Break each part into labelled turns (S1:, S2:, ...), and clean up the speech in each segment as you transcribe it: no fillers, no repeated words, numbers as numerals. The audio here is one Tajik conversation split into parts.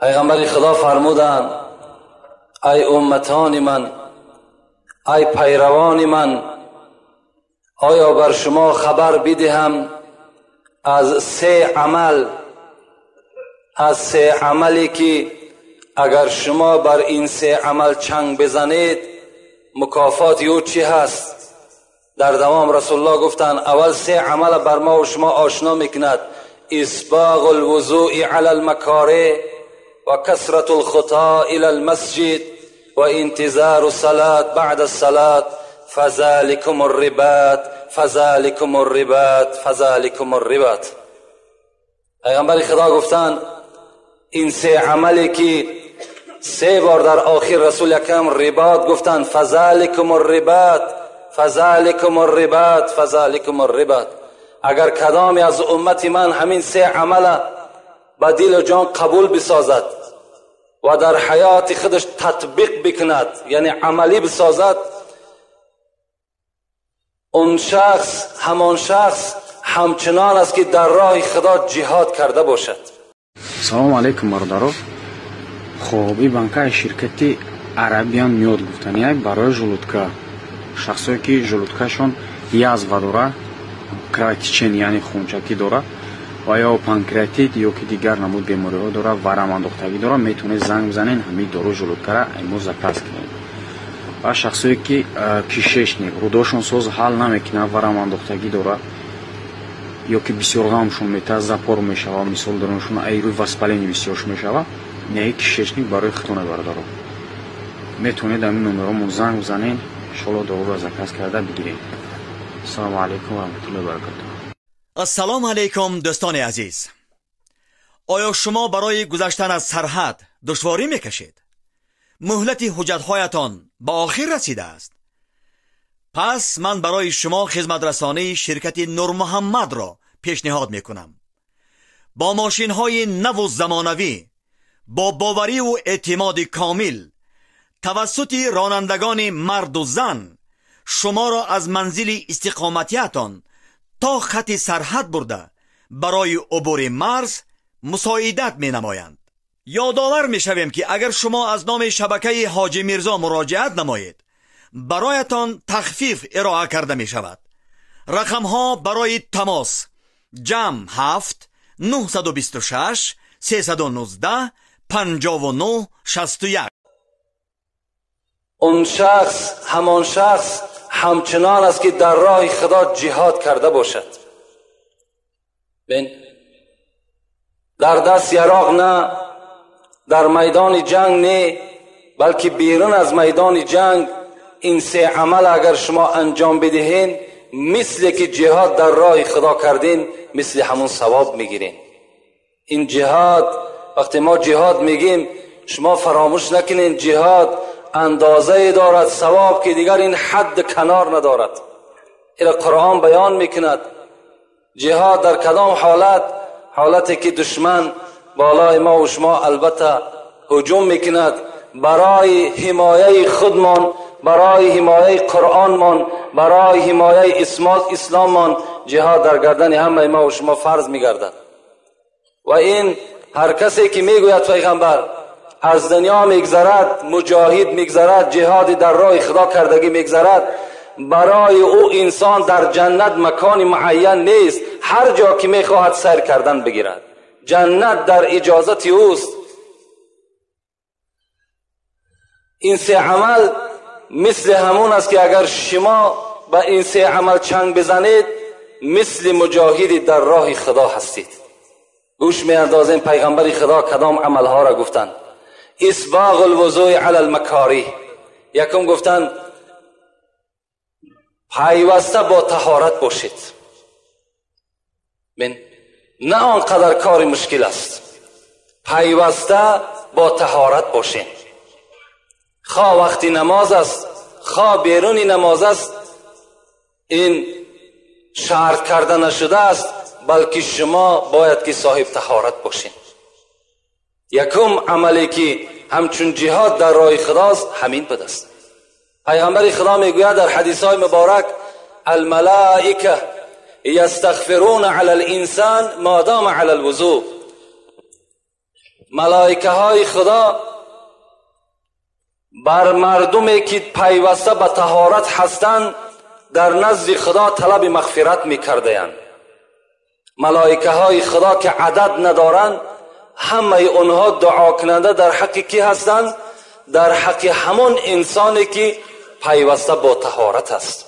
S1: پیغمبر خدا فرمودند ای امتان من، ای پیروان من، آیا بر شما خبر بدهم از سه عمل، از سه عملی که اگر شما بر این سه عمل چنگ بزنید مکافات او چی هست؟ در دوام رسول الله گفتند اول سه عمل بر ما و شما آشنا میکند: اسباغ الوضوء علی المکاره و کثرت الخطا الى المسجد و انتظار الصلاة بعد الصلاة فذلكم الرباط فذلكم الرباط فذلكم الرباط. پیغمبر خدا گفتند این سه عملی که سه بار در آخر رسول اکرم رباط گفتند، فذلكم الرباط فذلكم الرباط فذلكم الرباط. اگر کدامی از امت من همین سه عمل به دل و جان قبول بسازد و در حیات خودش تطبیق بکند، یعنی عملی بسازد، اون شخص همان شخص همچنان است که در راه خدا جهاد کرده باشد.
S2: سلام علیکم бародаро. Хоб, ин банкаи ширкати Арабиан мёд гуфтани барои желудка, шахсое ки желудкашон язва дора, кровотечение, яъне хунчакӣ дора ва ё панкреатит ё ки дигар намуд бемориҳо дора, варамандохтагӣ дора, метавонед занг бизанед, ҳамин дору желудкара мо заказ кунед. Ва шахсое ки кишечник, рудошон соз ҳал намекунад, варамандохтагӣ дора ё ки бисёр ғамшон метаҳад, запор мешава, мисол даруншон ай рӯи воспаление бисёрш мешава, неи кишечник барои худтоне бародаро. Метавонед ҳамин номеромон занг бизанед, иншоалло доруро заказ карда бигиред. Ассалому алайкум ва раҳматуллоҳи ва баракатуҳ.
S3: Ассалому алайкум дӯстони азиз. Оё шумо барои гузаштан аз сарҳад душворӣ мекашед? Муҳлати ҳуҷҷатҳоятон ба охир расидааст? Пас ман барои шумо хизматрасонии ширкати Нурмуҳаммадро пешниҳод мекунам. Бо мошинҳои наву замонавӣ, бо бовариву эътимоди комил, тавассути ронандагони марду зан шуморо аз манзили истиқоматиятон то хати сарҳад бурда барои убури марз мусоидат менамоянд. Ёдовар мешавем ки агар шумо аз номи шабакаи Ҳоҷи Мирзо муроҷиат намоед, бароятон тахфиф ироа карда мешавад. Рақамҳо барои тамос: ҷамъ 7 926 319 59 61.
S1: اون شخص همان شخص همچنان است که در راه خدا جهاد کرده باشد. بین در دست یراق نه، در میدان جنگ نه، بلکه بیرون از میدان جنگ این سه عمل اگر شما انجام بدهین، مثل که جهاد در راه خدا کردین، مثل همون ثواب میگیرین. این جهاد، وقتی ما جهاد میگیم شما فراموش نکنین جهاد اندازه دارد ثواب که دیگر این حد کنار ندارد. این قرآن بیان میکند جهاد در کدام حالت؟ حالتی که دشمن بالای ما و شما البته هجوم میکند، برای حمایه خودمان، برای حمایه قرآنمان، برای حمایه اسلاممان جهاد در گردن همه ما و شما فرض میگردد. و این هر کسی که میگوید پیغمبر از دنیا میگذرد، مجاهد میگذرد، جهاد در راه خدا کردگی میگذرد، برای او انسان در جنت مکان معین نیست، هر جا که میخواهد سیر کردن بگیرد. جنت در اجازت اوست. این سه عمل مثل همون است که اگر شما به این سه عمل چنگ بزنید، مثل مجاهدی در راه خدا هستید. گوش میاندازیم پیغمبر خدا کدام عملها را گفتند. اسباغ الوضوء علی المکاری. یکم گفتند پیوسته با طهارت باشید. نه آنقدر کار مشکل است، پیوسته با طهارت باشید. خواه وقتی نماز است، خواه بیرونی نماز است، این شرط کرده نشده است، بلکه شما باید که صاحب طهارت باشید. یکم عملی که همچون جهاد در راه خداست همین بوده است. پیغمبر خدا میگوید در حدیث های مبارک: الملائکه یستغفرون علی الانسان ما دام علی الوضوء. Малоикаҳои Худо бар мардуме ки пайваста ба таҳорат ҳастанд, дар назди Худо талаби мағфират мекардаянд. Малоикаҳои Худо ки адад надоранд, ҳамаи онҳо дуокунанда дар ҳаққи кӣ ҳастанд? Дар ҳаққи ҳамон инсоне ки пайваста бо таҳорат аст.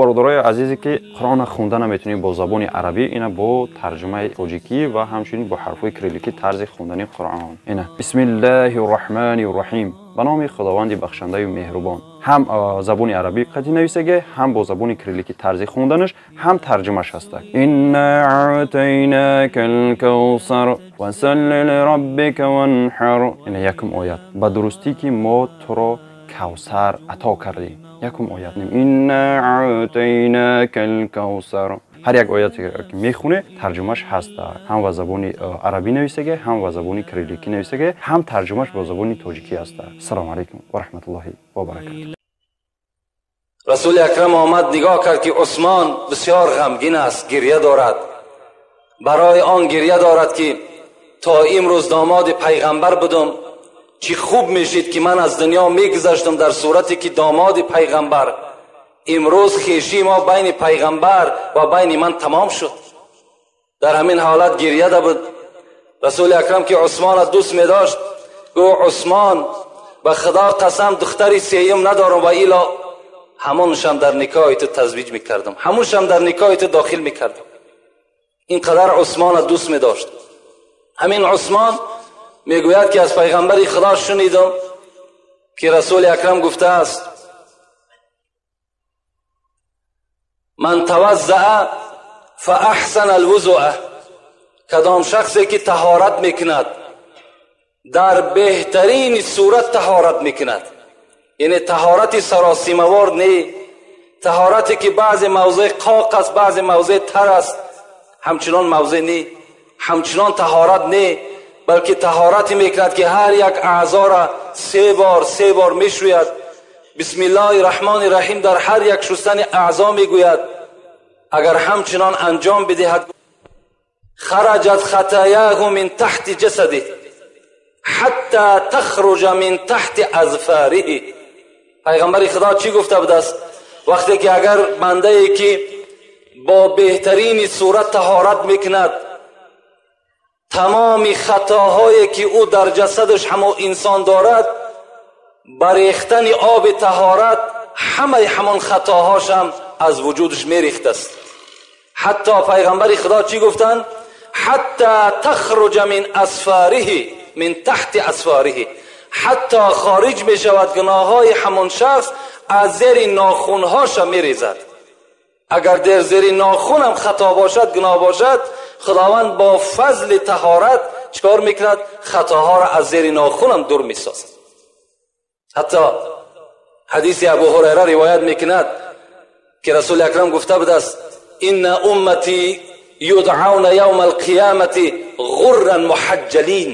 S4: Бародарои азизе ки Қуръонро хонда наметавонед бо забони арабӣ, ина бо тарҷумаи тоҷикӣ ва ҳамчунин бо ҳарфҳои кирилликӣ тарзи хондани Қуръон. Ина бисмиллаҳи рраҳмани рраҳим, ба номи Худованди бахшандаю меҳрубон. Ҳам забони арабӣ қатъи нависаге, ҳам бо забони кирилликӣ тарзи хонданаш, ҳам тарҷумаш ҳаста. Инна аътайнака алкавсар фасалли лираббика ванҳар. Ина якум оят. Ба дурустӣ ки мо туро кавсар ато кардем. Якум оят. Инна аътайнака алкавсар. Ҳар як ояте ки мехоне, тарҷумаш ҳаст. Ҳам ба забони арабӣ нависаге, ҳам ба забони кирилликӣ нависаге, ҳам тарҷумаш бо забони тоҷикӣ ҳаст. Ассалому алайкум ва раҳматуллоҳи ва баракатуҳ.
S1: Расули Акрам омад, нигоҳ кард ки Усмон бисёр ғамгин аст, гирья дорад. Барои он гирья дорад ки то имрӯз домоди пайғамбар будам, чӣ хуб мешид ки ман аз дунё мегузаштам дар сурате ки домоди пайғамбар. Имрӯз хешии мо байни пайғамбар ва байни ман тамом шуд. Дар ҳамин ҳолат гирья буд. Расули Акрам ки Усмонро дӯст медошт, гуфт: Усмон, ба Худо қасам, духтари сеюм надорам ва ило ҳамоншам дар никоҳи ту тазвиҷ мекардам, ҳамоншам дар никоҳи ту дохил мекардам. Ин қадар Усмонро дӯст медошт. Ҳамин Усмон мегӯяд ки аз пайғамбари Худо шунидам ки Расули Акрам гуфтааст: ман таваззаа фаахсана алвузуа. Кадом шахсе ки таҳорат мекунад, дар беҳтарини сурат таҳорат мекунад, яъне таҳорати саросимавор не, таҳорате ки баъзе мавзеъ қоқ аст, баъзе мавзеъ тар аст, ҳамчунон мавзеъ не, ҳамчунон таҳорат не, балки таҳорате мекунад ки ҳар як аъзоро се бор мешӯяд. Бисмиллаҳи раҳмони раҳим дар ҳар як шустани аъзо мегӯяд. Агар ҳамчунон анҷом бидиҳад, хараҷат хатояҳу мин таҳти ҷасадиҳ ҳатта тахруҷа мин таҳти азфориҳ. Пайғамбари Худо чӣ гуфта будааст? Вақте ки агар бандае ки бо беҳтарини сурат таҳорат мекунад, тамоми хатоҳое ки ӯ дар ҷасадаш ҳамон инсон дорад, ба рехтани оби таҳорат ҳамаи ҳамон хатоҳошам аз вуҷудаш мерехтаст. Ҳатто пайғамбари Худо чӣ гуфтанд? Ҳатта тахруҷа мин асфориҳи мин таҳти асфориҳи. Ҳатто хориҷ мешавад гуноҳҳои ҳамон шахс аз зери нохунҳоша мерезад. Агар дар зери нохунам хато бошад, гуноҳ бошад, Худованд бо фазли таҳорат чикор мекунад? Хатоҳоро аз зери нохунам дур месозад. Ҳатто ҳадиси Абу Ҳурайра ривоят мекунад ки Расули Акрам гуфта будааст: инна уммати юдъауна явма алқиямати ғурран муҳаҷҷалин.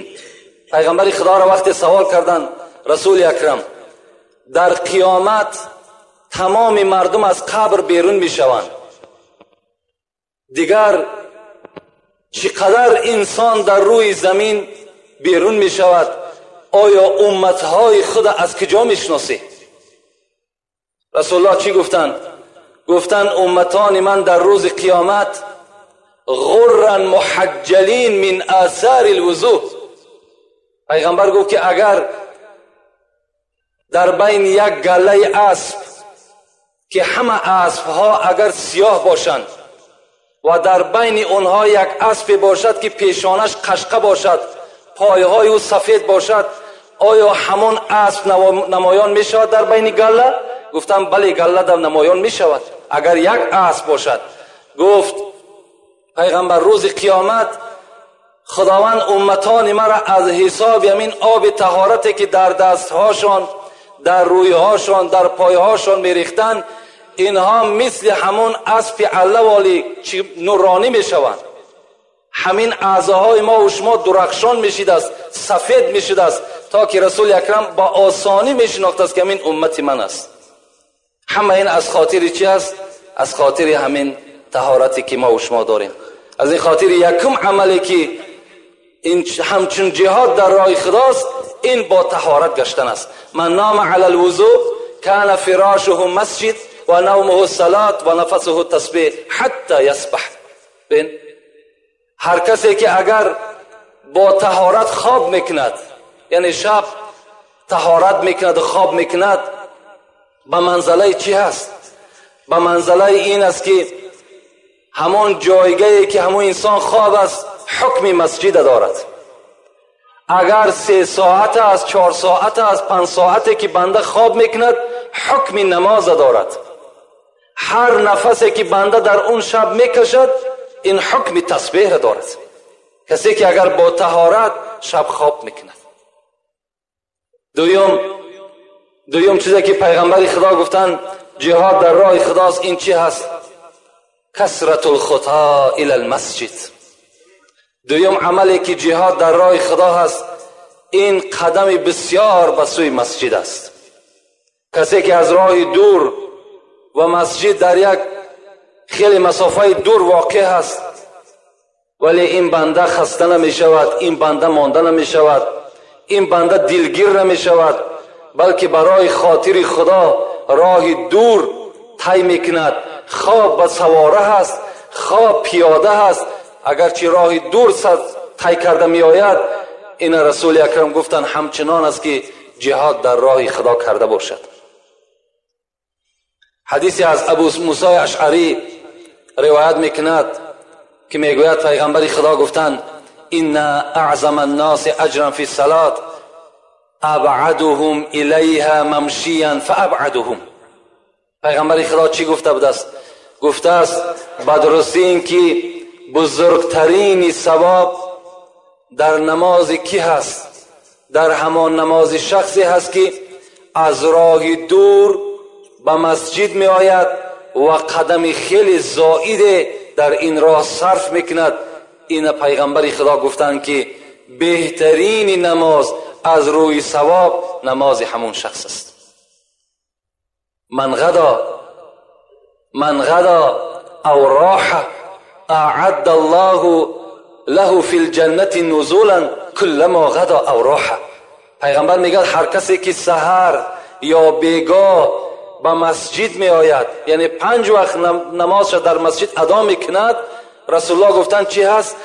S1: Пайғамбари Худоро вақте савол карданд, Расули Акрам, дар қиёмат тамоми мардум аз қабр берун мешаванд, дигар чӣ қадар инсон дар рӯи замин берун мешавад, оё умматҳои худа аз куҷо мешиносӣ? Расулуллоҳ чӣ гуфтанд? Гуфтанд: умматони ман дар рӯзи қиёмат ғурран муҳаҷҷалин мин осори алвузӯ. Пайғамбар гуфт ки агар дар байни як галлаи асп ки ҳама аспҳо агар сиёҳ бошанд ва дар байни онҳо як аспе бошад ки пешонаш қашқа бошад, пойҳои ӯ сафед бошад, оё ҳамон асп намоён мешавад дар байни галла? Гуфтам бале, галла дар намоён мешавад агар як асп бошад. Гуфт пайғамбар: рӯзи қиёмат Худованд умматони маро аз ҳисоби ҳамин оби таҳорате ки дар дастҳошон, дар рӯйҳошон, дар пойҳошон мерехтанд, инҳо мисли ҳамон аспи аллаволи нуронӣ мешаванд. Ҳамин аъзоҳои мо ва шумо дурахшон мешидааст, сафед мешидааст, то ки Расули Акрам ба осонӣ мешинохтааст ки ҳамин уммати ман аст. Ҳама ин аз хотири чи аст? Аз хотири ҳамин таҳорате ки мо ва шумо дорем. Аз ин хотири якум амале ки این همچون جهاد در راه خداست، این با طهارت گشتن است. من نام علی الوضوء کان فراشه مسجد و نومه صلات و نفسه تسبیح حتی یصبح. ببین، هر کسی که اگر با طهارت خواب میکند، یعنی شب طهارت میکند و خواب میکند، به منزله چی هست؟ به منزله این است که همان جایگاهی که همون انسان خواب است حکم مسجد دارد. اگر 3 ساعت است، 4 ساعت است، 5 ساعته که بنده خواب میکند حکم نماز دارد. هر نفسی که بنده در اون شب میکشد این حکم تسبیح را دارد. کسی که اگر با طهارت شب خواب میکند. دویم چیزی که پیغمبر خدا گفتن جهاد در راه خداست، این چی هست؟ کثرت الخطا الی المسجد. دویم عملی که جهاد در راه خدا هست، این قدم بسیار به سوی مسجد است. کسی که از راه دور و مسجد در یک خیلی مسافه دور واقع هست، ولی این بنده خسته نمی شود، این بنده مانده نمی شود، این بنده دلگیر نمی شود، بلکه برای خاطر خدا راه دور طی میکند. خواب به سواره هست، خواب پیاده هست، اگرچه راه دور طی کرده می آید. این رسول اکرم گفتن همچنان است که جهاد در راه خدا کرده باشد. حدیثی از ابو موسی اشعری روایت میکند که میگوید پیغمبر خدا گفتند ان اعظم الناس اجرا فی الصلاة ابعدهم الیها ممشیا فابعدهم. پیغمبر خدا چی گفته بود است؟ گفته است بدرستی این که بزرگترین ثواب در نماز کی هست؟ در همان نماز شخصی هست که از راه دور به مسجد می آید و قدم خیلی زائد در این راه صرف میکند. این پیغمبر خدا گفتند که بهترین نماز از روی ثواب نماز همون شخص است. من غدا او راح اعد الله له فی الجنة نزولا كلما غدا او راح. پیغمبر میگه هر کسی که سحر یا بیگاه به مسجد می آید، یعنی 5 وقت نمازش در مسجد ادا میکند، رسول الله گفتن چی هست؟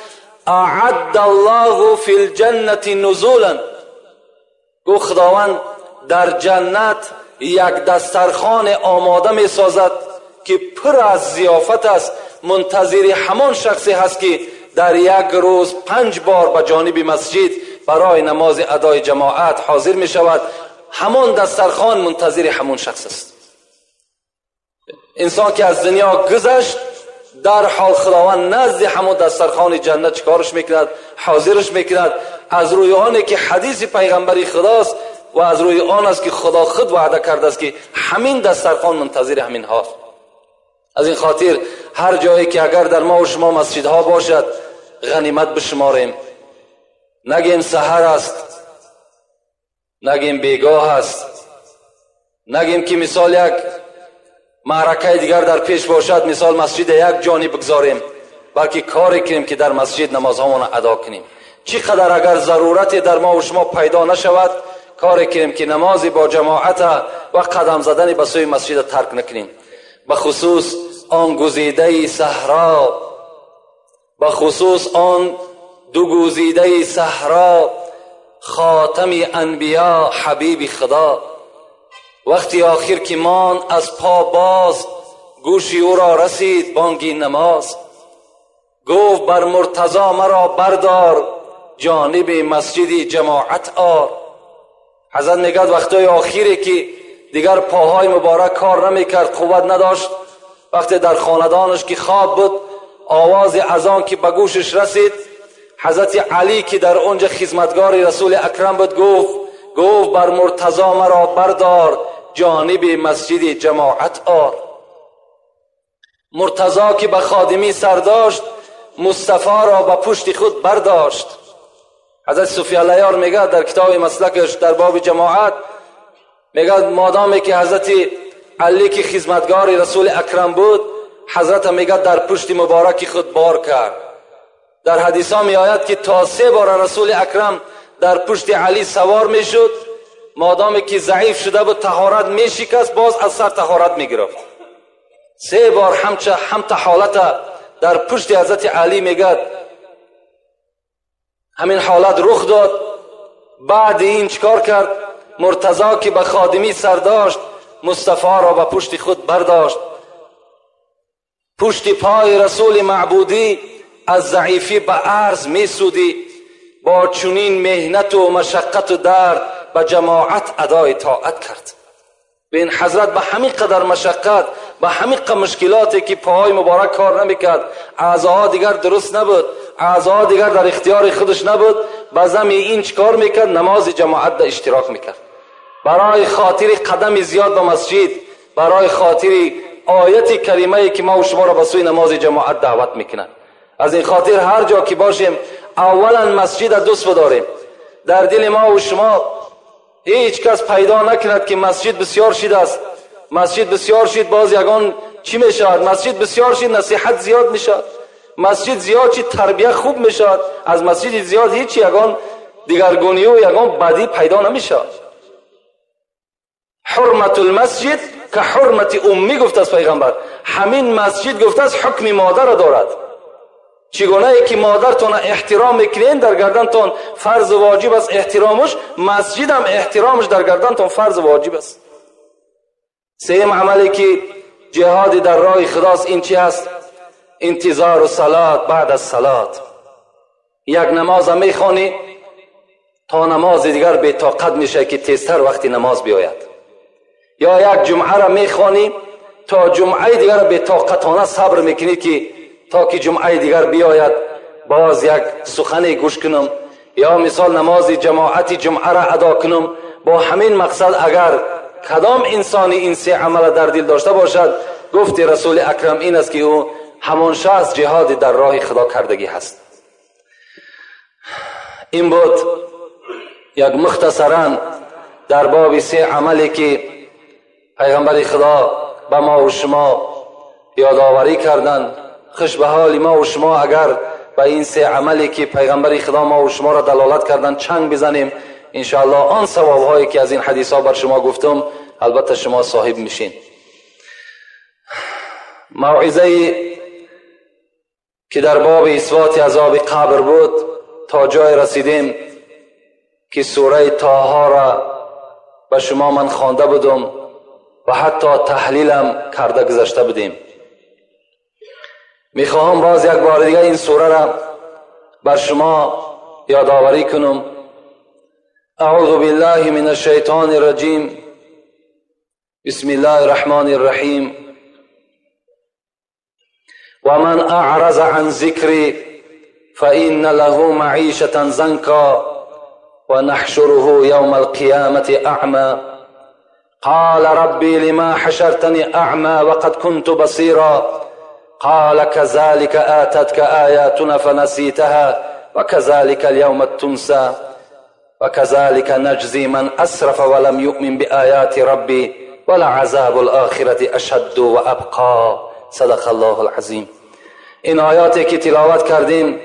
S1: اعد الله فی الجنة نزولا. گفت خداوند در جنت یک دسترخوان آماده می سازد که پر از ضیافت است، منتظر همان شخصی هست که در یک روز 5 بار به جانب مسجد برای نماز ادای جماعت حاضر می شود. همان دسترخوان منتظر همان شخص است. انسان که از دنیا گذشت، در حال خداوند نزد همون دسترخوان جنت چکارش میکند؟ حاضرش میکند. از روی آنه که حدیث پیغمبری خداست و از روی آن است که خدا خود وعده کرده است که همین دسترخوان منتظر همین هاست. از این خاطر هر جایی که اگر در ما و شما مسجدها باشد غنیمت بشماریم، نگیم سحر است، نگیم بیگاه است، نگیم که مثال یک معرکه دیگر در پیش باشد، مثال مسجد یک جانی بگذاریم، بلکه کاری کنیم که در مسجد نمازهامون ادا کنیم. چقدر اگر ضرورت در ما و شما پیدا نشود، کاری کنیم که نمازی با جماعت و قدم زدن به سوی مسجد ترک نکنیم. به خصوص آن گزیده صحرا، به خصوص آن دو گزیده صحرا، خاتم انبیا حبیب خدا، وقتی آخر که مان از پا باز، گوشی او را رسید بانگی نماز. گفت بر مرتضی مرا بردار، جانب مسجد جماعت آر. حضرت میگد وقتای آخری که دیگر پاهای مبارک کار نمیکرد، قوت نداشت، وقتی در خاندانش که خواب بود، آواز اذان که به گوشش رسید، حضرت علی که در اونجا خدمتگار رسول اکرم بود گفت بر مرتضی مرا بردار، جانب مسجد جماعت آر. مرتضی که به خادمی سر داشت، مصطفی را به پشت خود برداشت. حضرت صوفی علیار میگه در کتاب مسلکش در باب جماعت، میگه مادامی که حضرت علی که خدمتگار رسول اکرم بود، حضرت میگه در پشت مبارک خود بار کرد. در حدیث ها می آید که تا 3 بار رسول اکرم در پشت علی سوار می شد، مادامی که ضعیف شده بود طهارت می شکست، باز از سر طهارت می گرفت. 3 بار هم حالت در پشت حضرت علی میگد همین حالت رخ داد. بعد این چکار کرد؟ مرتضی که به خادمی سر داشت مصطفی را به پشت خود برداشت. پشت پای رسول معبودی از ضعیفی به عرض می سودی، با چنین مهنت و مشقت و درد به جماعت ادای طاعت کرد. به این حضرت به همین قدر مشقت، به همین قدر مشکلاتی که پاهای مبارک کار نمیکرد، اعضاها دیگر درست نبود، اعضاها دیگر در اختیار خودش نبود، به زمین این چکار میکرد؟ نماز جماعت در اشتراک میکرد. برای خاطر قدم زیاد به مسجد، برای خاطر آیت کریمه که ما و شما را به سوی نماز جماعت دعوت میکنند. از این خاطر هر جا که باشیم اولا مسجد دوست بداریم. در دل ما و شما هیچ کس پیدا نکند که مسجد بسیار شید است، مسجد بسیار شید باز یگان چی میشود، مسجد بسیار شید نصیحت زیاد میشود، مسجد زیاد چی تربیه خوب میشود. از مسجد زیاد هیچ یگان دیگرگونی و یگان بدی پیدا نمیشود. حرمت المسجد که حرمت امی گفت از پیغمبر، همین مسجد گفت از حکم مادر دارد. چگونه ای که مادرتون احترام میکنین در گردنتون فرض واجب است احترامش، مسجد هم احترامش در گردنتون فرض واجب است. سیم عملی که جهاد در راه خداست این چی است؟ انتظار و صلات بعد از صلات. یک نماز میخوانی تا نماز دیگر بی طاقت میشه که تیزتر وقتی نماز بیاید، یا یک جمعه را میخوانی تا جمعه دیگر بی طاقتانه صبر میکنی که تا که جمعه دیگر بیاید باز یک سخن گوش کنم، یا مثال نماز جماعت جمعه را ادا کنم. با همین مقصد اگر کدام انسانی این 3 عمل در دل داشته باشد، گفت رسول اکرم این است که او همان شخص جهاد در راه خدا کردگی هست. این بود یک مختصرا در باب 3 عملی که پیغمبر خدا به ما و شما یادآوری کردند. خوش به حال ما و شما اگر به این 3 عملی که پیغمبر خدا ما و شما را دلالت کردن چنگ بزنیم، انشاءالله آن ثواب هایی که از این حدیث ها بر شما گفتم البته شما صاحب میشین. موعظه که در باب اثبات عذاب قبر بود تا جای رسیدیم که سوره طه را به شما من خوانده بودم و حتی تحلیلم کرده گذشته بودیم. میخواهم باز یک بار دیگه این سوره را بر شما یادآوری کنم. اعوذ بالله من الشیطان الرجیم، بسم الله الرحمن الرحیم. ومن اعرض عن ذکری فإن له معیشة ضنکا ونحشره یوم القیامة اعمی قال ربی لما حشرتنی اعمی وقد كنت بصیرا قال كذلك آتتك آياتنا فنسيتها وكذلك اليوم تنسى وكذلك نجزي من أسرف ولم يؤمن بآيات ربي ولعذاب الآخرة أشد وأبقى. صدق الله العظیم. این آیاتی که تلاوت کردیم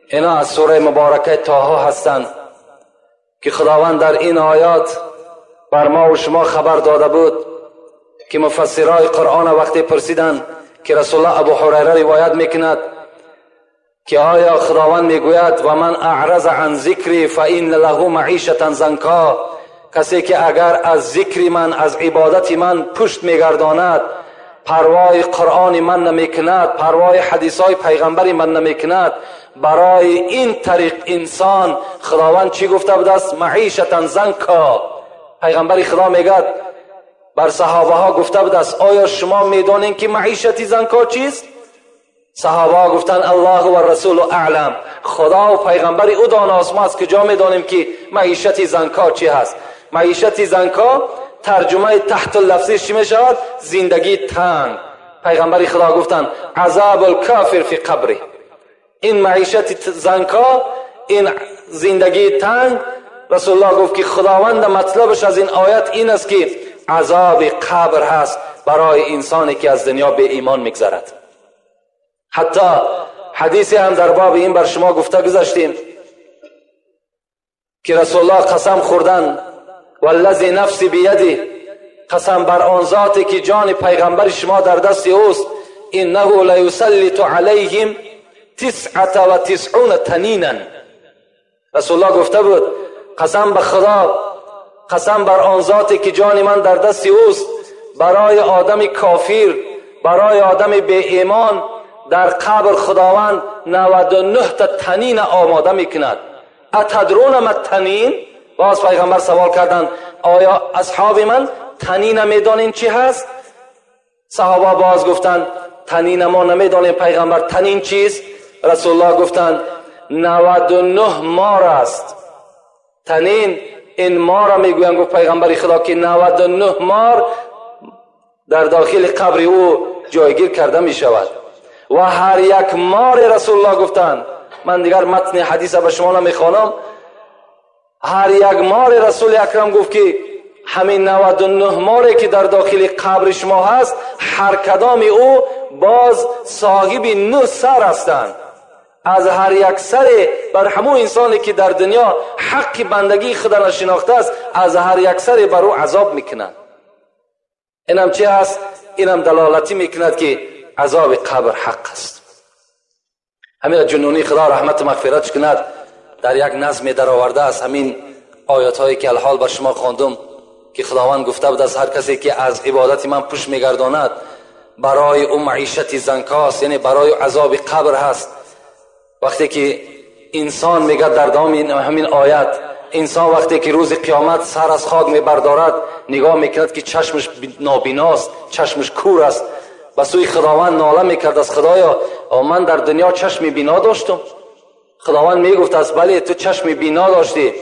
S1: اینا از سوره مبارکه طه هستند که خداوند در این آیات بر ما و شما خبر داده بود که مفسرای قرآن وقتی پرسیدند که رسول الله ابو هریره روایت میکند که آیا خداوند میگوید و من اعرض عن ذکری فإن له معیشة ضنکا، کسی که اگر از ذکر من، از عبادت من پشت میگرداند، پروای قرآن من نمیکند، پروای حدیثای پیغمبر من نمیکند، برای این طریق انسان خداوند چی گفته بود است؟ معیشة ضنکا. پیغمبر خدا میگد بر صحابه ها گفته بود است آیا شما میدانین که معیشت زنکا چیست؟ صحابه ها گفتن الله و رسول اعلم، خدا و پیغمبر او داناست، ما از کجا میدانیم که معیشت زنکا چی هست؟ معیشت زنکا ترجمه تحت اللفظی چی میشود؟ زندگی تنگ. پیغمبر خدا گفتن عذاب الکافر فی قبره. این معیشت زنکا، این زندگی تنگ، رسول الله گفت که خداوند مطلبش از این آیت این است که عذاب قبر هست برای انسانی که از دنیا به ایمان میگذرد. حتی حدیثی هم در باب این بر شما گفته گذشتیم که رسول الله قسم خوردن، والذی نفسی بیدی، قسم بر آن ذاتی که جان پیغمبر شما در دست اوست، انه لیسلط علیهم 99 تنینا. رسول الله گفته بود قسم به خدا، قسم بر آن ذاتی که جان من در دست اوست، برای آدم کافر، برای آدم بی ایمان در قبر خداوند 99 تا تنین آماده میکند. اتدرون ما التنین؟ باز پیغمبر سوال کردند آیا اصحاب من تنین میدانین چی هست؟ صحابه باز گفتند تنین ما نمیدانیم پیغمبر، تنین چیست؟ رسول الله گفتند 99 مار است. تنین این مار را میگویند، گفت پیغمبر خدا که 99 مار در داخل قبر او جایگیر کرده می شود و هر یک مار، رسول الله گفتند، من دیگر متن حدیث به شما نمیخوانم، هر یک مار رسول اکرم گفت که همین 99 ماری که در داخل قبر شما هست، هر کدام او باز صاحب 9 سر هستند. از هر یک سر بر همون انسانی که در دنیا حق بندگی خدا را شناخته است، از هر یک سر بر او عذاب میکنند. اینم چه هست؟ اینم دلالتی میکند که عذاب قبر حق است. همین جنونی خدا رحمت و مغفرت کند در یک نظم درآورده است همین آیات هایی که الحال بر شما خواندم که خداوند گفته بود از هر کسی که از عبادت من پشت میگرداند برای او معیشت زنکاست، یعنی برای عذاب قبر هست. وقتی که انسان میگه در دوام همین آیت، انسان وقتی که روز قیامت سر از خاک میبردارد نگاه میکند که چشمش نابیناست، چشمش کور است، به سوی خداوند ناله میکرد از خدایا من در دنیا چشم بینا داشتم. خداوند میگفت از بله تو چشم بینا داشتی،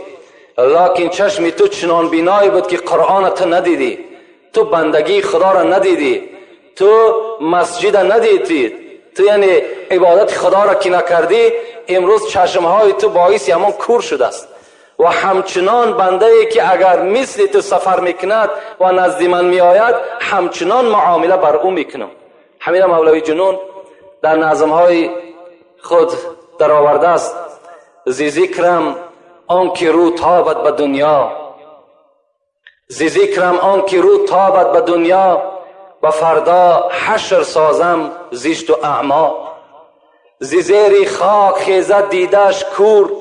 S1: لکن چشم تو چنان بینایی بود که قرآن تو ندیدی، تو بندگی خدا را ندیدی، تو مسجد ندیدی، تو یعنی عبادت خدا را که نکردی، امروز چشمهای تو باعث همان کور شده است. و همچنان بنده ای که اگر مثل تو سفر میکند و نزد من میآید همچنان معامله بر او میکنم. همین مولوی جنون در نظمهای خود در آورده است: زی ذکرم آن که رو تابد به دنیا، زی ذکرم آن که رو تابد به دنیا، و فردا حشر سازم زیشت و اعما. زی زیر خاک خیزد دیدش کور،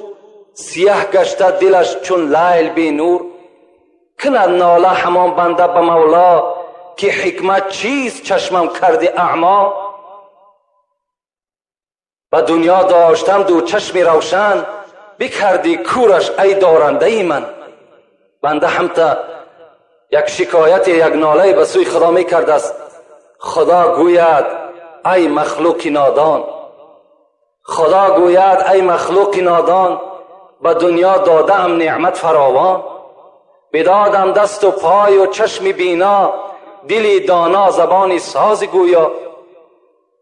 S1: سیه گشته دلش چون لیل بی نور. کند ناله همان بنده به مولا، که حکمت چیست چشمم کرده اعما. به دنیا داشتم دو چشم روشن، بکردی کورش ای دارنده ای من. بنده هم تا یک شکایت یک ناله به سوی خدا میکرد است. خدا گوید ای مخلوق نادان، خدا گوید ای مخلوق نادان، به دنیا دادم نعمت فراوان. بدادم دست و پای و چشم بینا، دلی دانا زبانی ساز گویا.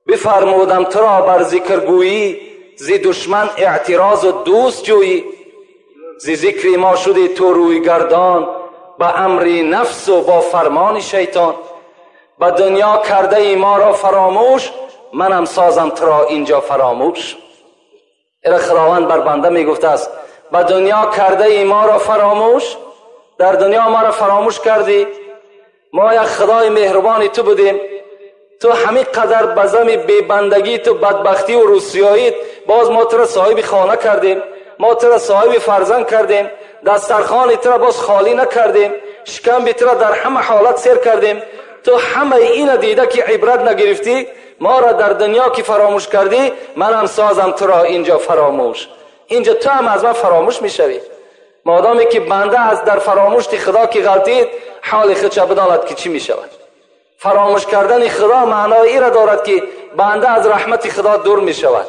S1: بفرمودم تو را بر ذکر گویی، زی دشمن اعتراض و دوست جویی. زی ذکر ما شدی تو روی گردان، به امر نفس و با فرمان شیطان. به دنیا کرده ای ما را فراموش، منم سازم تو را اینجا فراموش. ایره خداوند بر بنده می گفته است به دنیا کرده ای ما را فراموش، در دنیا ما را فراموش کردی، ما یک خدای مهربانی تو بودیم، تو همین قدر بزم بیبندگی تو بدبختی و روسیاییت باز ما تو را صاحب خانه کردیم، ما تو را صاحب فرزند کردیم، دسترخوان تو را باز خالی نکردیم، شکم تو را در همه حالت سیر کردیم. تو همه این دیده که عبرت نگرفتی، ما را در دنیا که فراموش کردی، منم سازم تو را اینجا فراموش. اینجا تو هم از من فراموش میشوی. مادامی که بنده از در فراموشی خدا که غلطید، حال خودش بداند که چی میشود. فراموش کردن خدا معنای ای را دارد که بنده از رحمت خدا دور میشود،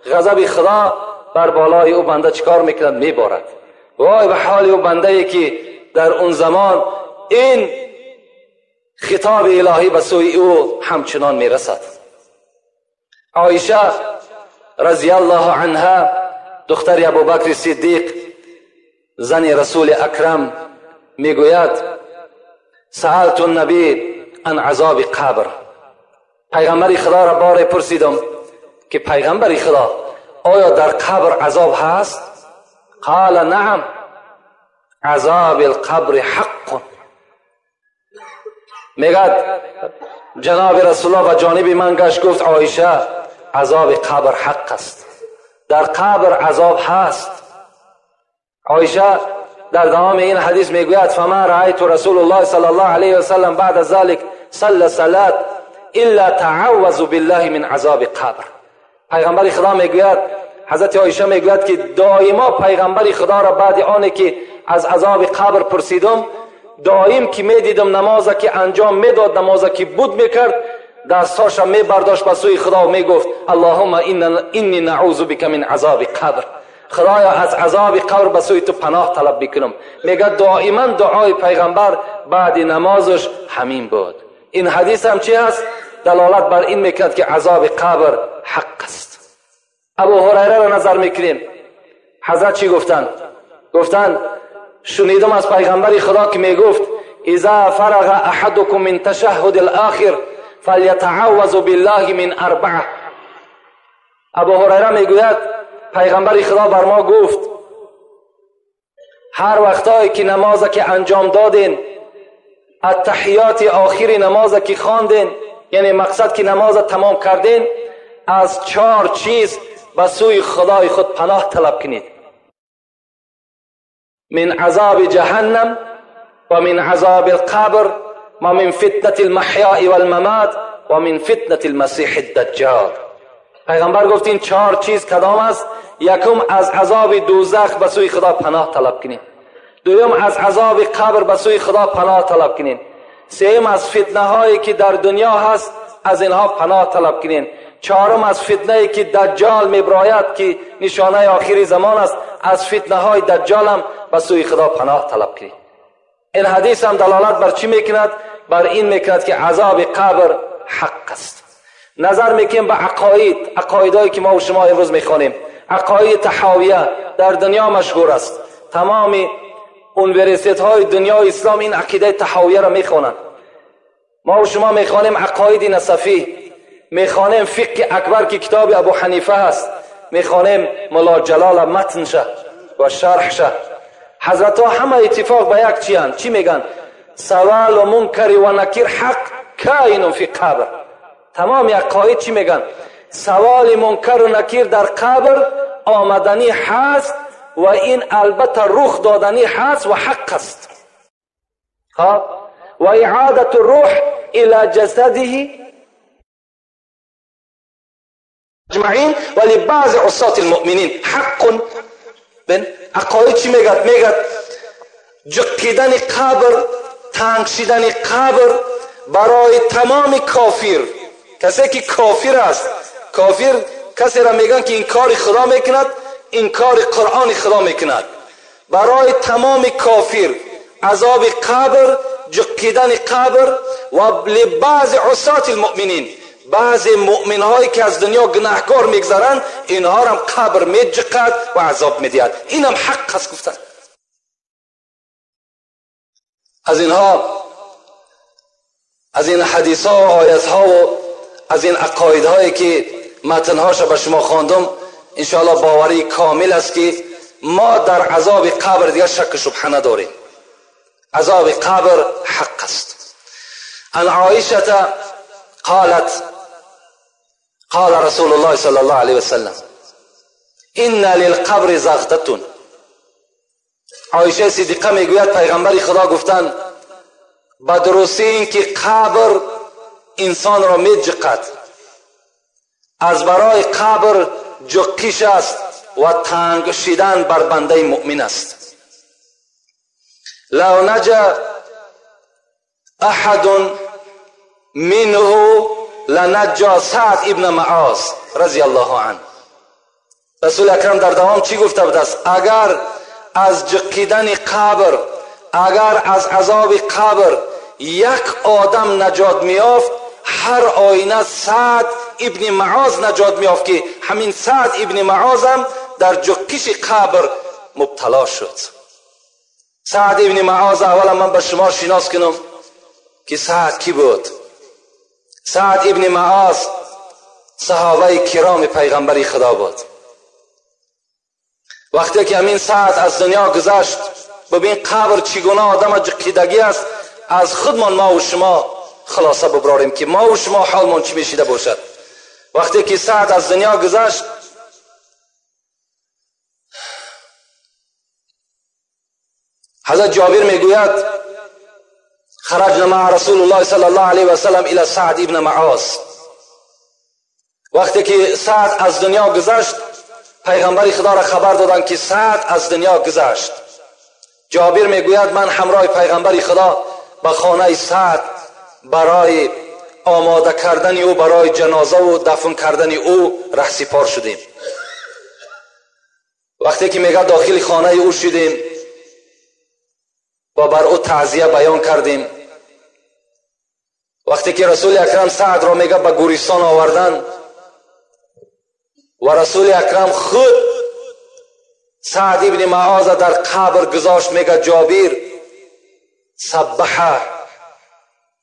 S1: غضب خدا بر بالای او بنده چیکار میکند؟ میبارد. وای به حال او بنده ای که در اون زمان این خطاب الهی به سوی او همچنان میرسد. عایشه رضی الله عنها، دختر ابوبکر صدیق، زن رسول اکرم، میگوید سألت النبی عن عذاب قبر. پیغمبر خدا را بار پرسیدم که پیغمبر خدا آیا در قبر عذاب هست؟ قال نعم عذاب القبر حق. میگد جناب رسول الله و جانب من گشت گفت عایشه عذاب قبر حق است، در قبر عذاب هست. عایشه در دوام این حدیث میگوید فما رأیت رسول الله صلی الله علیه و سلم بعد ذلك صلى صلاة الا تعوذ بالله من عذاب قبر. پیغمبر خدا میگوید، حضرت عایشه میگوید که دائما پیغمبر خدا را بعد آنی که از عذاب قبر پرسیدم، دائم که میدیدم نماز که انجام میداد، نماز که بود میکرد، دستاش میبرداشت به سوی خدا و میگفت اللهم انی نعوذ بک من عذاب قبر، خدایا از عذاب قبر به سوی تو پناه طلب میکنم. میگه دائما دعای پیغمبر بعد نمازش همین بود. این حدیث هم چی هست؟ دلالت بر این میکرد که عذاب قبر حق است. ابو هریره را نظر میکنیم، حضرت چی گفتند؟ گفتند شنیدم از پیغمبر خدا که میگفت اذا فرغ احدکم من تشهد الاخر فلیتعوذ بالله من اربعه. ابو هریره میگوید پیغمبر خدا بر ما گفت هر وقتایی که نماز که انجام دادین، التحیات آخر نماز که خواندین، یعنی مقصد که نماز تمام کردین، از 4 چیز به سوی خدای خود پناه طلب کنید: من عذاب جهنم و من عذاب القبر و من فتنة المحیاء والممات و من فتنة المسیح الدجال. پیغمبر گفت این 4 چیز کدام است؟ یکم از عذاب دوزخ به سوی خدا پناه طلب کنید، دوم از عذاب قبر به سوی خدا پناه طلب کنید، سوم از فتنه هایی که در دنیا هست از اینها پناه طلب کنید، چهارم از فتنه ای که دجال میبراید که نشانه آخری زمان است، از فتنه های دجال هم به سوی خدا پناه طلب کنید. این حدیث هم دلالت بر چی میکند؟ بر این میکند که عذاب قبر حق است. نظر میکنیم به عقاید، عقایدهایی که ما و شما امروز میخوانیم، عقاید طحاویه در دنیا مشهور است. تمام اونورسیت های دنیا اسلام این عقیده طحاویه را میخوانند. ما و شما میخوانیم عقاید نصفی، میخوانیم فقه اکبر که کتاب ابو حنیفه هست، میخوانیم ملا جلال متن شه و شرح شه. حضرت ها همه اتفاق به یک چی هن؟ چی میگن؟ سوال و منکر و نکیر حق کائن فی قبر. تمام عقاید چی میگن؟ سوال منکر و نکیر در قبر آمدنی هست و این البته رخ دادنی هست و حق است. و اعادت الروح الى جسده اجمعین و لبعض عصاة المؤمنین حق. بین عقاید چی میگد؟ میگد جقیدن قبر، تنگ شدن قبر برای تمام کافر، کسی که کافر است، کافر کسی را میگن که انکار خدا میکند، انکار قرآن خدا میکند، برای تمام کافر عذاب قبر، جقیدن قبر و لبعض عصاة المؤمنین، بعض مؤمن هایی که از دنیا گناهکار میگذرند اینها را قبر میجقد و عذاب میدهد. اینم حق است گفتن. از اینها، از این حدیث ها و آیت ها و از این عقاید هایی که متن هاش به شما خواندم، انشاءالله باوری کامل است که ما در عذاب قبر دیگر شک شبهه نداریم. عذاب قبر حق است. عن عایشه قالت قال رسول الله صلى الله عليه وسلم إن للقبر زغدة. عایشه صدیقه میگوید پیغمبر خدا گفتند به درستی این که قبر انسان را میجقد، از برای قبر جقیش است و تنگ شدن بر بنده مؤمن است. لو نجا احد منه لنجا سعد ابن معاذ رضی الله عنه. رسول اکرم در دوام چی گفته بود است؟ اگر از جقیدن قبر، اگر از عذاب قبر یک آدم نجات میافت، هر آینه سعد ابن معاذ نجات میافت که همین سعد ابن معاذ هم در جقیش قبر مبتلا شد. سعد ابن معاذ اولا من به شما شناس کنم که سعد کی بود. سعد ابن معاذ صحابه کرام پیغمبر خدا بود. وقتی که همین سعد از دنیا گذشت، ببین قبر چگونه آدم جقیدگی است. از خودمان ما و شما خلاصه ببراریم که ما و شما حالمان چی میشیده باشد. وقتی که سعد از دنیا گذشت، حضرت جابر میگوید خرجنا مع رسول الله صلی الله علیه و سلم الى سعد ابن معاذ. وقتی که سعد از دنیا گذشت، پیغمبر خدا را خبر دادند که سعد از دنیا گذشت. جابر میگوید من همراه پیغمبر خدا به خانه سعد برای آماده کردن او برای جنازه و دفن کردن او رهسپار شدیم. وقتی که میگه داخل خانه او شدیم و بر او تعزیه بیان کردیم. وقتی که رسول اکرم سعد را میگه به گورستان آوردن و رسول اکرم خود سعد ابن معاذ در قبر گذاشت، میگه جابر سبح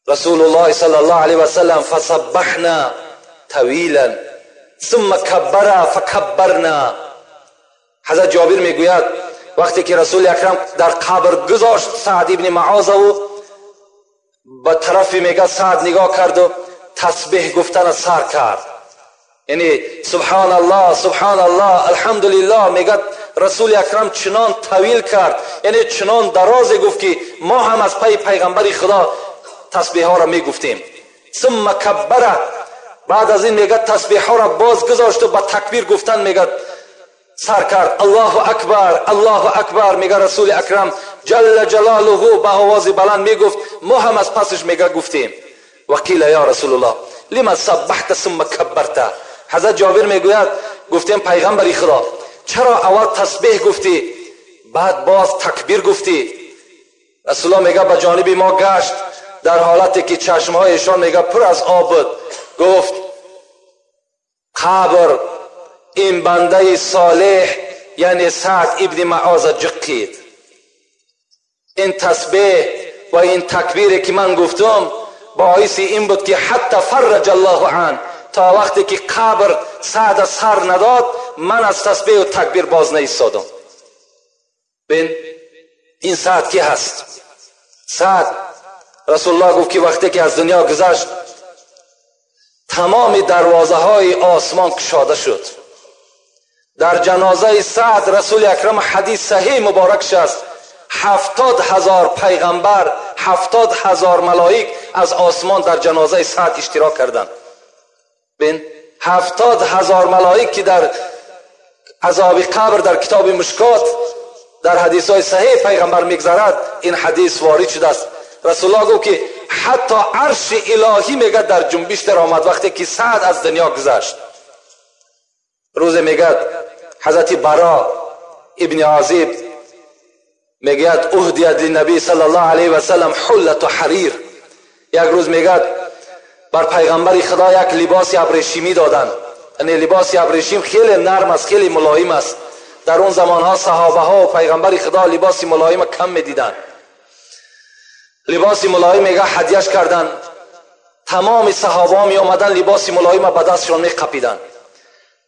S1: رسول الله صلی الله علیه و سلم فسبحنا طویلا ثم کبر فکبرنا. حضرت جابر میگوید وقتی که رسول اکرم در قبر گذاشت سعد ابن معاذ و به طرف میگه سعد نگاه کرد و تسبیح گفتن سر کرد، یعنی سبحان الله سبحان الله الحمدلله. میگه رسول اکرم چنان طویل کرد، یعنی چنان دراز گفت که ما هم از پی پیغمبر خدا تسبیح ها را میگفتیم. ثم کبر، بعد از این میگه تسبیح ها را باز گذاشت و با تکبیر گفتن میگه سر کرد الله اکبر الله اکبر. میگه رسول اکرم جل جلاله با آواز بلند میگفت، ما هم از پسش میگه گفتیم. وقیل یا رسول الله لما سبحت ثم کبرت. حضرت جابر میگوید گفتیم پیغمبر خدا چرا اول تسبیح گفتی بعد باز تکبیر گفتی؟ رسول الله میگه به جانب ما گشت در حالتی که چشمهایشان میگه پر از آب بود، گفت قبر این بنده صالح یعنی سعد ابن معاذ جقید. این تسبیح و این تکبیر که من گفتم باعث این بود که حتی فرج الله عن، تا وقتی که قبر سعد سر نداد من از تسبیح و تکبیر باز نایستادم. بین این سعد کی هست؟ سعد رسول الله گفت که وقتی که از دنیا گذشت تمام دروازه های آسمان کشاده شد. در جنازه سعد رسول اکرم حدیث صحیح مبارک است 70,000 پیغمبر 70,000 ملائک از آسمان در جنازه سعد اشتراک کردند. بین 70,000 ملائک که در عذاب قبر در کتاب مشکات در حدیث های صحیح پیغمبر میگذرد این حدیث وارد شده است. رسول الله گفت که حتی عرش الهی میگه در جنبش در آمد وقتی که سعد از دنیا گذشت. روز میگه حضرت برا ابن عازب میگه اهدیت للنبی صلی الله علیه و سلم حلة حریر. یک روز میگه بر پیغمبر خدا یک لباس ابریشمی دادن، یعنی لباس ابریشم خیلی نرم است، خیلی ملایم است. در اون زمانها صحابه ها و پیغمبر خدا لباس ملایم کم میدیدن. لباس ملایم میگه هدیهش کردن، تمام صحابه ها می آمدن لباس ملایم به دستشان می قپیدن،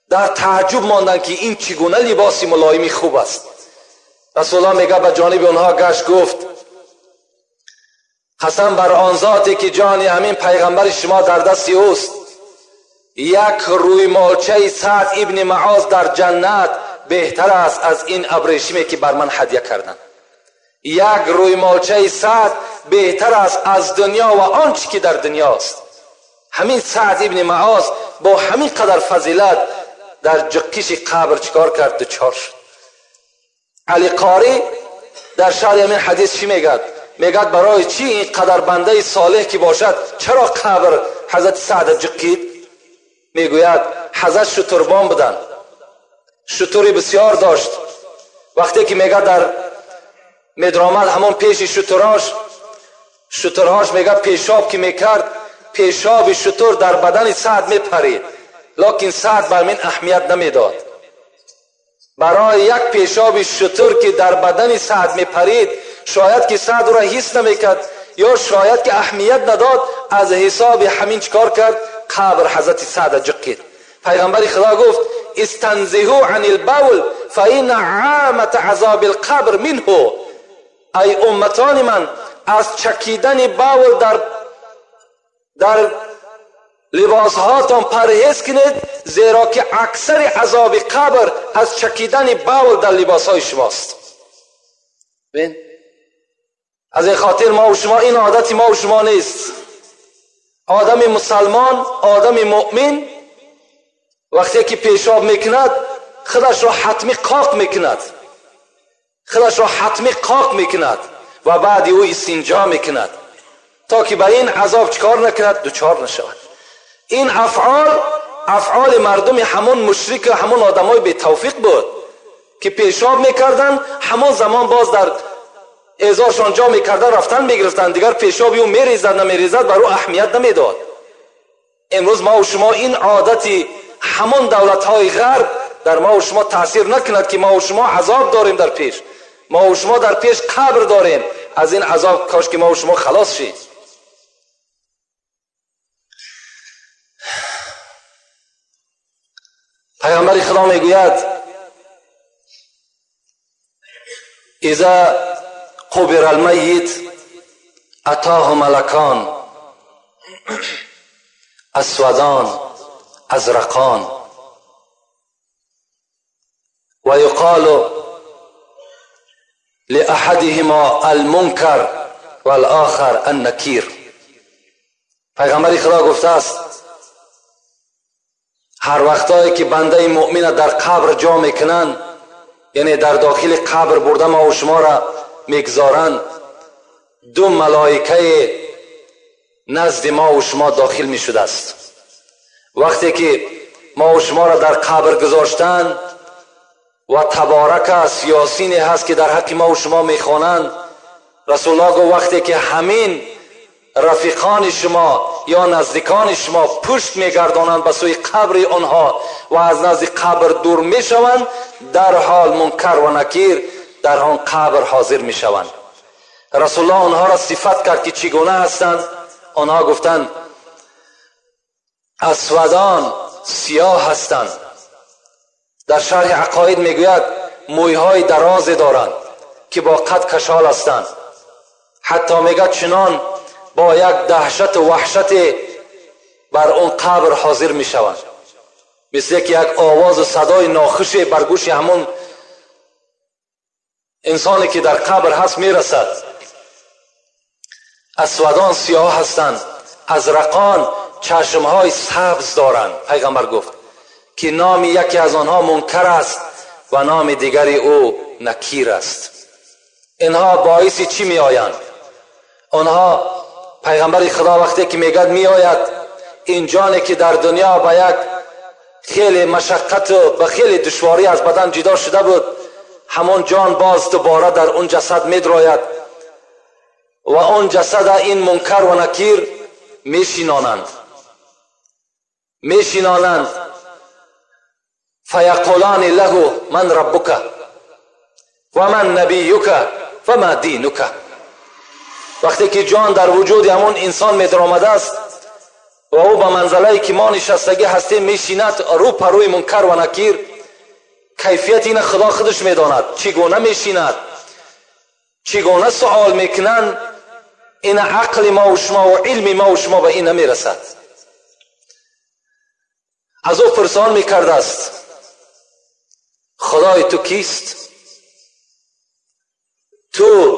S1: در تعجب ماندن که این چگونه لباس ملایمی خوب است. رسول الله میگه به جانب اونها گشت گفت قسم بر آن ذاتی که جان همین پیغمبر شما در دست اوست، یک روی مالچه سعد ابن معاذ در جنت بهتر است از این ابریشمی که بر من هدیه کردن. یک روی مالچه سعد بهتر است از دنیا و آنچه که در دنیاست. همین سعد ابن معاذ با همین قدر فضیلت در جقیش قبر چکار کرد؟ دچار شد. علی قاری در شرح همین حدیث چی میگه؟ میگه برای چی این قدر بنده صالح که باشد چرا قبر حضرت سعد جقید؟ میگوید حضرت شتربان بودن، شتری بسیار داشت. وقتی که میگه در میدرآمد همون پیش شتراش، شترهاش میگه پیشاب که میکرد پیشاب شتر در بدن سعد میپرید، لکن سعد بر من اهمیت نمیداد. برای یک پیشاب شتر که در بدن سعد میپرید شاید که سعد را حس نمیکرد یا شاید که اهمیت نداد، از حساب همین چکار کرد؟ قبر حضرت سعد جقید. پیغمبر خدا گفت استنزهوا عن البول فإن عامة عذاب القبر منه. ای امتان من، از چکیدن بول در لباس هاتان پرهیز کنید، زیرا که اکثر عذاب قبر از چکیدن بول در لباس های شماست. ببین، از این خاطر ما و شما این عادت ما و شما نیست. آدم مسلمان، آدم مؤمن وقتی که پیشاب میکند خودش را حتمی قاق میکند، خودش را حتمی قاق میکند و بعد او استنجا میکند تا که به این عذاب چکار نکند، دچار نشود. این افعال مردم همون مشرک و همون آدمای بی توفیق بود که پیشاب میکردن، همون زمان باز در ازارشان جا میکردن، رفتن میگرفتن، دیگر پیشاب او میریزد نمیریزد بر او اهمیت نمیداد. امروز ما و شما این عادتی همون دولت های غرب در ما و شما تاثیر نکند که ما و شما عذاب داریم در پیش، ما و شما در پیش قبر داریم. از این عذاب کاش که ما و شما خلاص شید. پیامبر خدا میگوید اذا قبر المیت اتاه ملکان اسودان ازرقان و یقال لأحدهما المنکر والآخر النکیر. پیغمبر خدا گفته است هر وقتایی که بنده مؤمن در قبر جا میکنن، یعنی در داخل قبر برده ما و شما را میگذارند، دو ملائکه نزد ما و شما داخل میشده است. وقتی که ما و شما را در قبر گذاشتن و تبارک است، یاسین هست که در حق ما و شما میخوانند، رسول الله گفت وقتی که همین رفیقان شما یا نزدیکان شما پشت میگردانند به سوی قبر آنها و از نزد قبر دور میشوند، در حال منکر و نکیر در آن قبر حاضر میشوند. رسول الله آنها را صفت کرد که چگونه هستند. آنها گفتند اسودان، سیاه هستند. در شرح عقاید میگوید مویهای دراز دارند که با قد کشال هستند. حتی میگه چنان با یک دهشت و وحشت بر اون قبر حاضر میشوند، مثل که یک آواز و صدای ناخوش بر گوش همون انسانی که در قبر هست میرسد. اسودان سیاه هستند، ازرقان چشمهای سبز دارند. پیغمبر گفت که نام یکی از آنها منکر است و نام دیگری او نکیر است. اینها باعث چی می آیند؟ آنها پیغمبر خدا وقتی که میگد می آید، این جانی که در دنیا با یک خیلی مشقت و به خیلی دشواری از بدن جدا شده بود، همون جان باز دوباره در اون جسد می دراید و اون جسد این منکر و نکیر میشینانند، میشینانند. فیقولان له من ربک و من نبیک و ما دینک. وقتی که جان در وجود همون انسان می درآمده است و او به منزله که ما نشستگی هستیم میشیند، رو پروی منکر و نکیر، کیفیت این خدا خودش میداند چگونه میشیند، چگونه سوال میکنند. این عقل ما و شما و علم ما و شما به این نمیرسد. از او پرسان میکرده است خدای تو کیست؟ تو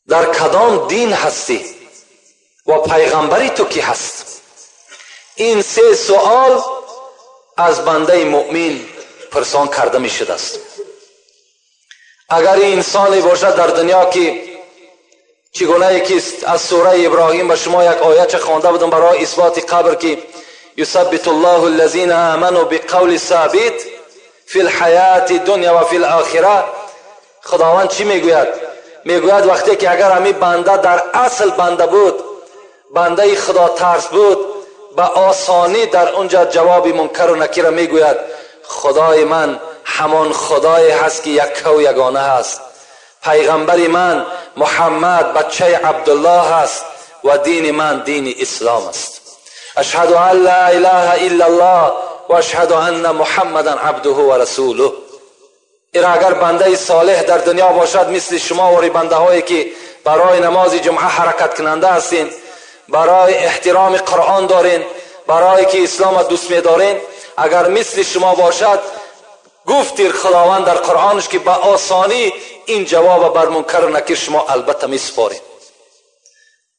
S1: در کدام دین هستی و پیغمبری تو کی هست؟ این سه سوال از بنده مؤمن پرسان کرده می شده است. اگر انسانی باشد در دنیا که چگونه یکیست، از سوره ابراهیم به شما یک آیه خوانده بودم برای اثبات قبر که یثبت الله الذین آمنوا بقول ثابت فی الحیات دنیا و فی الاخره. خداوند چی میگوید؟ میگوید وقتی که اگر همین بنده در اصل بنده بود، بنده خدا ترس بود، به آسانی در اونجا جواب منکر و نکیر میگوید خدای من همان خدای هست که یک و یگانه هست، پیغمبر من محمد بچه عبدالله هست و دین من دین اسلام است. اشهد ان لا اله الا الله و اشهد ان محمدا عبده و رسوله. ایرا اگر بنده صالح در دنیا باشد، مثل شما و بنده هایی که برای نماز جمعه حرکت کننده هستین، برای احترام قرآن دارین، برای که اسلام دوست می‌دارین، اگر مثل شما باشد، گفتیر خداوند در قرآنش که با آسانی این جواب بر منکر و نکیر شما البته میسپارین.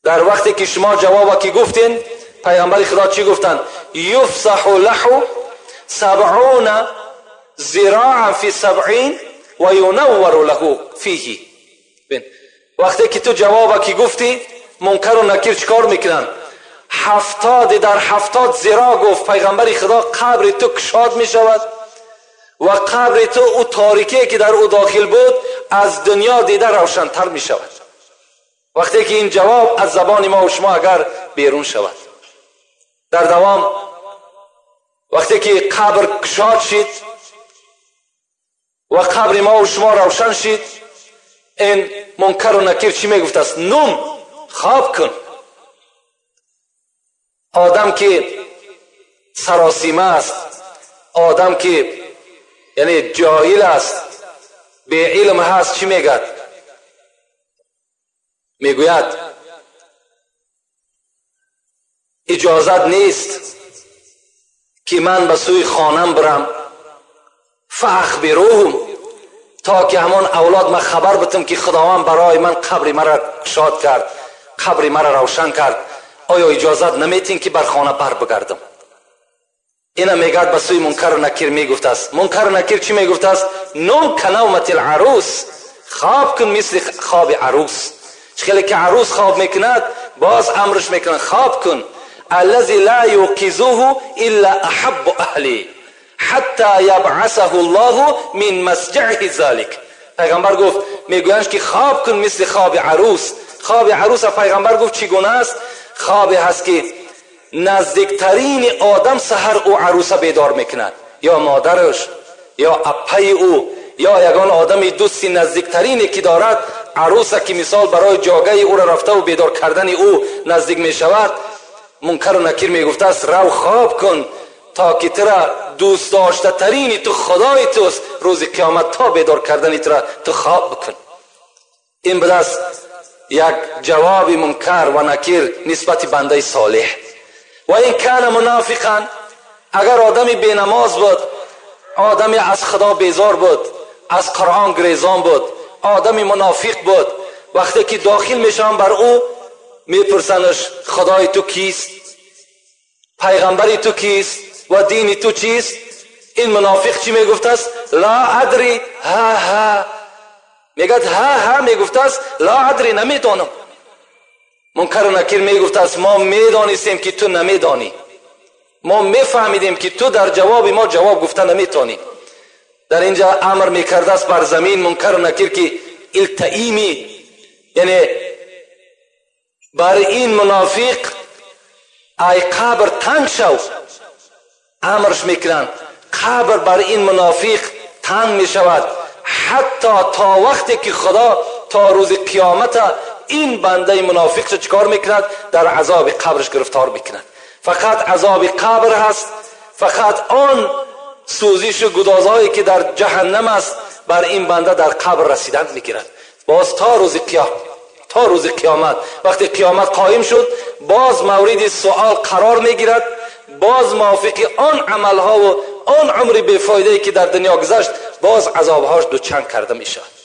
S1: در وقتی که شما جواب که گفتین، پیامبر خدا چی گفتن؟ یفسح له 70 ذراعا فی 70 و ینور له فیه. وقتی که تو جواب که گفتی، منکر و نکیر چیکار میکنن؟ 70 در 70 ذراع گفت پیغمبر خدا قبر تو کشاد میشود و قبر تو او تاریکی که در او داخل بود از دنیا دیده روشنتر میشود. وقتی که این جواب از زبان ما و شما اگر بیرون شود. در دوام وقتی که قبر کشاد شد و قبر ما و شما روشن شد، این منکر و نکیر چی میگفت است؟ نوم، خواب کن. آدم که سراسیمه است، آدم که یعنی جاهل است، بی علم هست، چی میگد؟ میگوید اجازت نیست که من به سوی خانم برم، فاخبروهم، تا که همان اولاد من خبر بتم که خداوند برای من قبر مرا شاد کرد، قبر مرا روشن کرد، آیا اجازت نمیتین که بر خانه بر بگردم؟ اینا میگد به سوی منکر و نکیر میگفت است. منکر و نکیر چی میگفت است؟ نوم کنومت العروس، خواب کن مثل خواب عروس. خیلی که عروس خواب میکند، باز امرش میکنن خواب کن. الذي لا يوقظه الا احب اهلی حتی یبعثه الله من مسجعه ذلك. پیغمبر گفت، میگویند که خواب کن مثل خواب عروس. خواب عروس پیغمبر گفت چگونه است؟ خواب هست که نزدیکترین آدم سحر او عروس بیدار میکند، یا مادرش یا اپای او یا یگان آدم دوستی نزدیکترینی که دارد، عروس که مثال برای جاگه او را رفته و بیدار کردن او نزدیک میشود. منکر و نکیر میگفته است رو خواب کن تا که ترا دوست داشته ترینی تو خدای توست، روز قیامت تا بیدار کردنی ترا تو خواب بکن. این بدست یک جواب منکر و نکیر نسبت بنده صالح. و این کان منافقا، اگر آدمی بینماز بود، آدمی از خدا بیزار بود، از قرآن گریزان بود، آدمی منافق بود، وقتی که داخل میشن بر او میپرسنش خدای تو کیست، پیغمبری تو کیست و دینی تو چیست؟ این منافق چی میگفت است؟ لا ادری، ها ها میگد، ها ها میگفت است، لا ادری، نمیدانم. منکر و نکیر میگفت است ما میدانستیم که تو نمیدانی، ما میفهمیدیم که تو در جواب ما جواب گفته نمیتونی. در اینجا امر میکرده است بر زمین منکر و نکیر که التئیمی، یعنی بر این منافق ای قبر تنگ شو، امرش میکنن قبر بر این منافق تنگ میشود، حتی تا وقتی که خدا تا روز قیامت این بنده منافق چکار میکند؟ در عذاب قبرش گرفتار میکند. فقط عذاب قبر هست، فقط آن سوزش و گدازهایی که در جهنم است بر این بنده در قبر رسیدن میگیرد. باز تا روز قیامت، تا روز قیامت وقتی قیامت قایم شد، باز مورد سوال قرار میگیرد، باز موافق آن عملها و آن عمر بیفایده که در دنیا گذشت، باز عذابهاش دوچند کرده میشود.